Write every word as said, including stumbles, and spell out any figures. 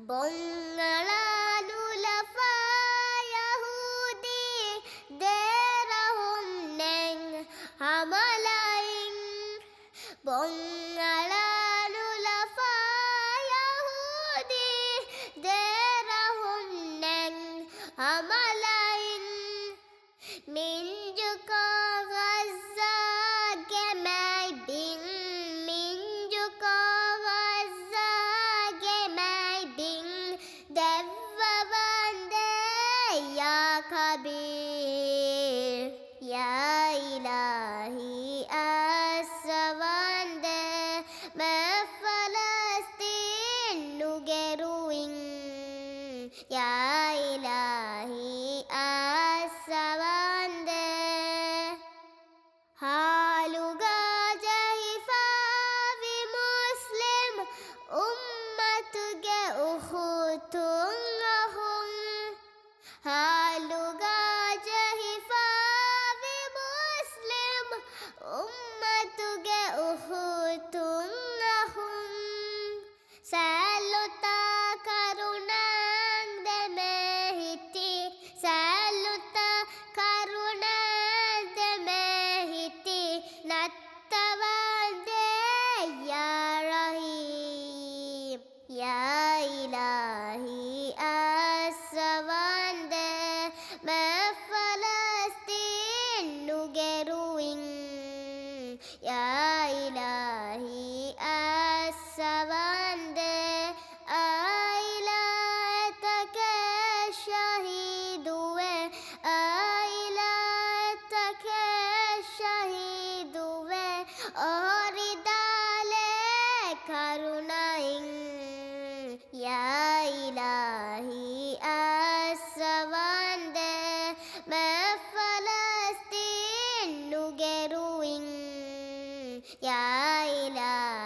ބޮންއަޅާ ނުލަފާ ޔަހޫދީ ދޭރަހުންނެއް ހަމަލައިން. ބޮންއަޅާ ނުލަފާ ޔަހޫދީ ދޭރަހުންނެއް ހަމަލައިން. މިންޖުކޮށް ޣައްޒާގެ މައިބިން، މިންޖުކޮށް ޣައްޒާގެ މައިބިން ދެއްވަވަންދޭ ޔާ ކަބީރު. ޔާ އިލާހީ އައްސަވަންދޭ މަ ފަލަސްޠީނުގެ ރުއިން. ޔާ އިލާހީ އައްސަވަންދޭ. ހާލުގަ ޖެހިފާވި މުސްލިމް އުއްމަތުގެ އުޚުތުން އަޚުން. ހާލުގަ ޖެހިފާވި މުސްލިމް އުއްމަތުގެ އުޚުތުން އަޚުން. ސާލުތަ ކަރުނައިން ދެމެހިތި، ސާލުތަ ކަރުނައިން ދެމެހިތި ނައްތަވަންދޭ ޔާ ރަޙީމް. ޔާ އިލާހީ އައްސަވަންދޭ މަ ފަލަސްޠީނުގެ ރުއިން. ޔާ އިލާހީ އައްސަވަންދޭ އާއިލާތަކެއް ޝަހީދުވެ، އާއިލާތަކެއް ޝަހީދުވެ އޮހޮރިދާލޭ ކަރުނައިން. ޔާ އިލާހީ އައްސަވަންދޭ މަ ފަލަސްޠީނުގެ ރުއިން. ޔާ އިލާހީ